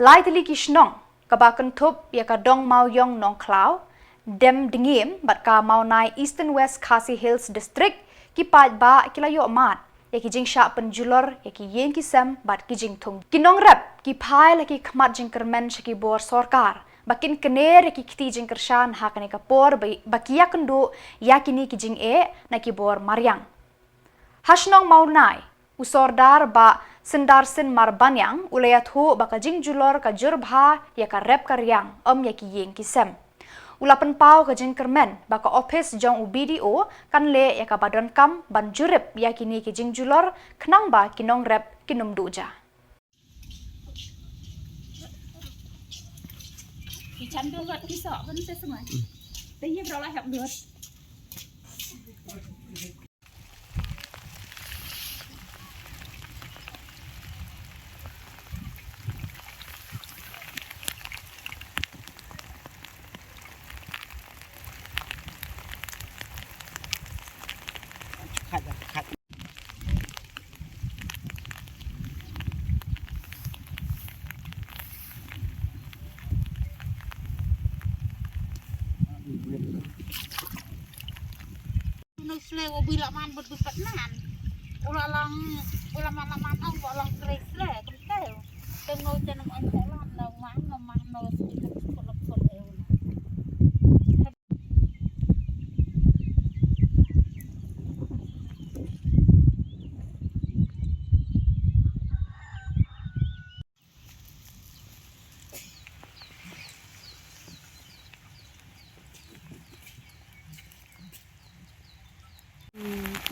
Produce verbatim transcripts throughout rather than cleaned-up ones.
Lai tylli ki shnong kaba kynthup ïa ka Dong Mawïong Nongkhlaw, Demdngiem bad ka Mawnai Eastern West Khasi Hills District, ki paidbah ki la ïoh mad ïa ki jingshah pynjulor ïa ki ïing ki sem bad ki jingthung. Ki nongrep ki phai la ki khmat jingkyrmen sha ki bor sorkar ba kin kyner ïa ki kti jingkyrshan ha kane ka por ba, ba ki ïakynduh ïa kine ki jingeh na ki bor mariang. Ha shnong Mawnai, u Sordar Bah Syndarsin Marbaniang u la ïathuh ba ka jingjulor ka jur bha ïa ka rep ka riang, ym ïa ki ïing ki sem. U la pynpaw ka jingkyrmen ba ka ophis jong u B D O kan leh ïa kaba donkam ban jurip ïa kine ki jingjulor khnang ba ki nongrep kin ym duh ja. Ki chan dong gat ki sok ban te semai. Te ye bro la hap lut. Nô sle u bi la man bud bi pat nan. U la long, u la man la man ong u la long tre sle kum teu. Tem nô chen am ong ko lan nô man nô man nô sle ko ko la ko eu.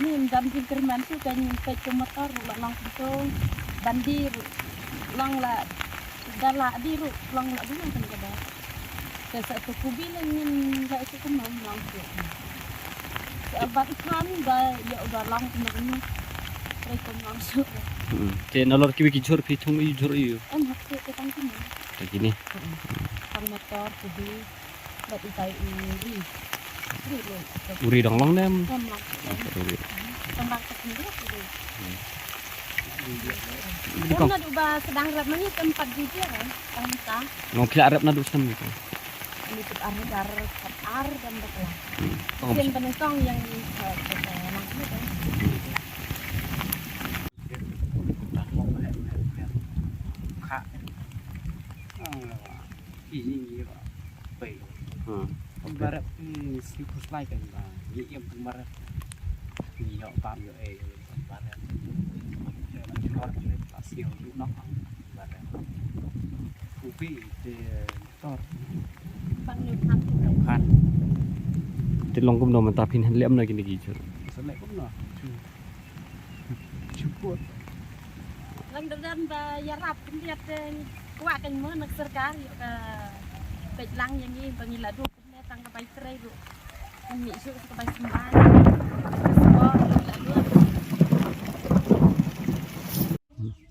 Ni dam jingkyrmen tu kan peit ka motor ruh la long kumto, ban die ruh long la, da la die ruh long la duna kan ka da. Te sa tu kubi la ngin la tu kumno long tu. Te bad i khan ba ïa u da long kumno kumno. Peit kumno long su. Hmm. Te nalor kiwi ki jhur phi thung i jhur i. Em hap te te tang kumno. Te kini. Tang motor kubi. Bad utai u ri. Ri ri. U ri dang long nem. Dang long. Ri. Tang bang ka sendiri ri. Ri. Ri. Dang na du ba sedang rap mani tempat jujur eh. Tang ta. Ngau khia rap na du sem gitu. Ini tu ar dar ar dan bakla. Sien benengkong yang di, eh, eh, nang ni kan. Ka. Ini ni ba. Pai. Hmm. Barat ni si pus lai kan ba. Ni yang pun barat. Ni yo pam yo eh barat. Yo la jor ni la siu yu nok barat. Kupi te tor. Pan ni pan. Pan. Te long kumno mynta phin han lem na kini ki jur. Sa lem kumno. Cukup. Lang dan ba yarap kumpiat te kwah kan mo nak serkar yo ka peit lang yang ni ba ngi la du. Tang ka bai trei ruh. Kan mih shuh ka bai symbai.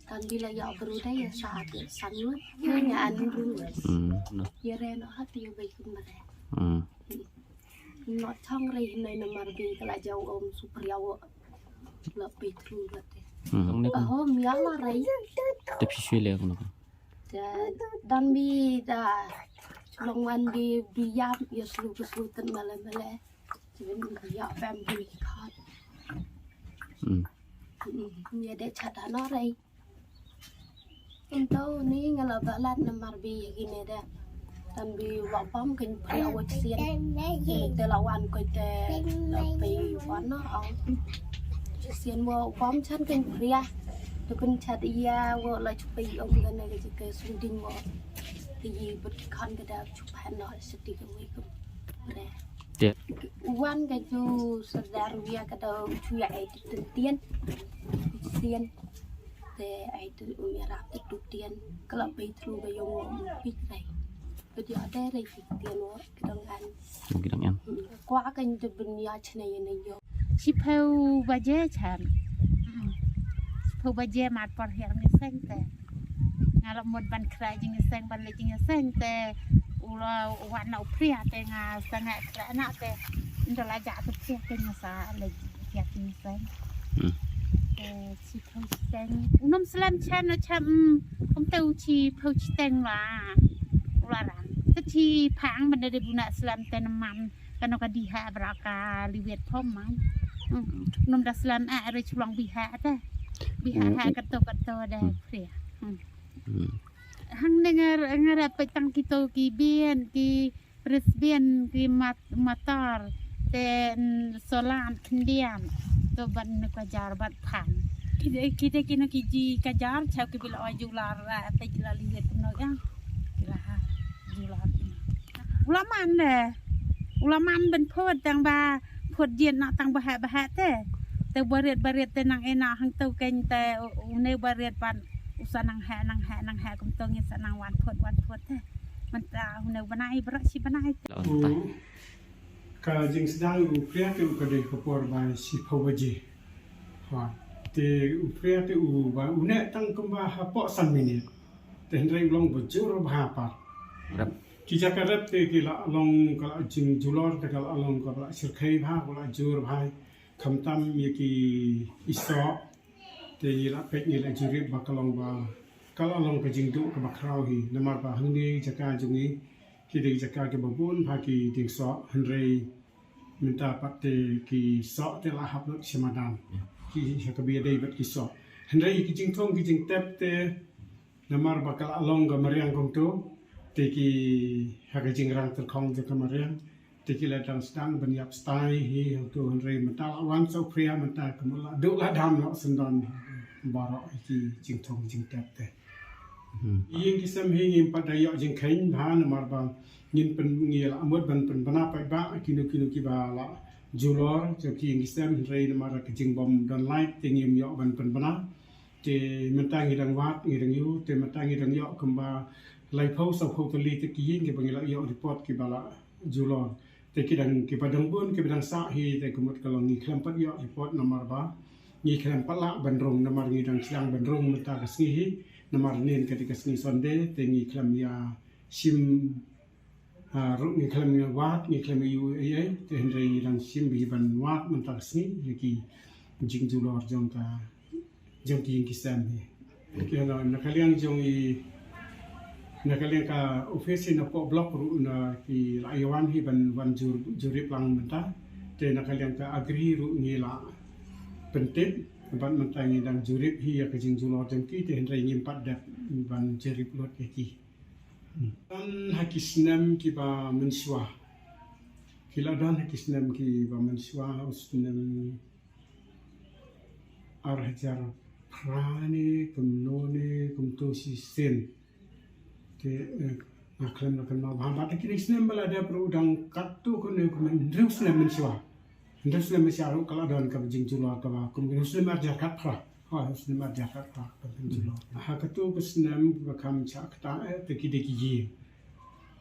Kan bila ïa bru dei ïa sa ati san ngut. Ïa nya an bru. Hmm, no. Ïa re no hati ïa bai kum re. Hmm. No chang re hinai namar bi ka la jaw om superiawo. La bai tru la te. Hmm. Aho mia la re. Te phi shui le ko no. Te dan bi da long wan bi bi yam ïa slu bi slu ten mala mala. Te bi ïa pem bi khat. Hmm. Hmm, ïa de chat da no rei. Ento ni nga la ba lat namar bi ïa kine de. Dan bi wa pam ken pria wa sien. Te la wan ko te la pe wan no au. Sien wa pam chan ken pria. Te pen chat ïa wa la chupe om gane ke ke sunding wa. Te yi bud kan ke da chupe no seti ke wi ke. Te. Wan ke ju serdar wia ke da chu ya ai tu tien. Sien. Te ai tu u ya rap tu tien. Ke la pe tru ke yong wa mu pi rai. Ke dia te rai pi tien wa ke dang an. Ki dang an. Kwa kan je benia chne ye ne yo. Shiphew baje chan. Shiphew baje mar por hiar ngi seng te. Nga la mut ban khra jing seng ban le jing seng te. U la wan na u pria te nga seng nga khra na te. Ndo la ja tu pria te nga sa le pria te seng. Hmm. Chi phew chiteng. U num slem chen no chem. Kum te u chi phew chiteng la. U la ran. Te chi phang ban da de buna slem te naman. Kano ka di ha bra ka liwet phom man. Num da slem a re chulong bi ha te. Bi ha ha kato kato da pria. Hang ne ngar ngar pe tang kito ki bien ki Brisbane ki mat matar te solan kendian to ban ne ka jar bat phan. Kide kide kino ki ji ka jar chau ki bila oi jular ra te jila liwet no ya. Kila jular. Ulaman de. Ulaman ben phot tang ba phot jin na tang ba ha ba ha te. Te barit barit te nang ena hang tau ken te une barit pan usa nang ha nang ha nang ha kum tong sa nang wan phot wan phot te. Mynta une bnai bra si bnai te. Ka jingsdang u pria te u ka dei ka por ba shi phew baje. Ha. Te u pria te u ba u ne tang kumba ha pok san minit. Te hynrei u long ba jur ba ha pat. Ki jaka rep te ki la long ka la jingjulor te ka la long ka la shirkhei ba ka la jur ba. Khamtam ya ki iso. Te ngi la pek ngi la jurip ba ka long ba ka la long ka jingduh ka ba khraw hi namar ba hangne jaka jong ngi ki dei jaka ki ba bun ba ki ding soh hynrei mynta pat te ki soh te la hap lut shim madan ki ha ka bia dei bad ki soh hynrei ki jingthong ki jingtep te namar ba ka la long ka mariang kong tu te ki ha ka jingrang terkhong jong ka mariang. Te ki la dang sdang ban ïap stai hi hangtu hynrei mynta la wan sa u phria mynta ka mut la duh la dam noh syndon baroh ki jingthong jingtep te. Ïing ki sem hi ngim pat da ïoh jingkheiñ bha namar ba ngin pyn ngi la mut ban pynbna paidbah kino kino kiba la julor jong ki ïing ki sem hynrei namar ka jingbym don lait te ngim ïoh ban pynbna. Te mynta ngi dang wad ngi dang ïoh te mynta ngi dang ïoh kumba laiphew sawphew tylli te ki ïing kiba ngi la ïoh report kiba la julor. Te ki dang kiba dang bun kiba dang sah hi te ka mut ka long ngi khlem pat ïoh report namar ba ngi khlem pat lah ban rung namar ngi dang sdang ban rung mynta ka sngi hi namar nin ka dei ka sngi Sunday te ngi khlem ïa shim ruh ngi khlem ïa wad ngi khlem ïa ïoh ei ei te hynrei ngi dang shim ba hi ban wad mynta ka sngi ïa ki jingjulor jong ka jong ki ïing ki sem hi. Ki na na ka liang jong i na ka liang ka office hi na pok block ruh na ki la ïa wan hi ban wan jur jurip lang mynta. Te na ka liang ka agri ruh ngi la pyntip ban mynta ngi dang jurip hi ïa ka jingjulor jong ki te hynrei ngim pat dep ban jurip lut ïa ki. Don ha ki snem kiba mynshuwa. Ki la don ha ki snem kiba mynshuwa u snem ar hajar phra ne kumno ne kumto shisien. Te nga khlem na kynmaw bha bad ha kine ki snem ba la dep ruh dang katto kumne kumne hynriew snem mynshuwa. Hynriew snem mynshuwa ruh ka la don kaba jingjulor kaba kum hynriew snem ar hajar khatphra. Ha hynriew snem ar hajar khatphra kaba jingjulor. Ha kato ka snem ba kham chah kata eh te ki dei ki ïing.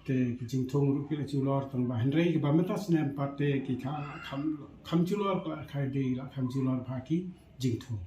Te ki jingthung ruh ki la julor tang ba hynrei kiba mynta snem pat te ki kha kham kham julor ka la kha dei la kham julor bha ki jingthung.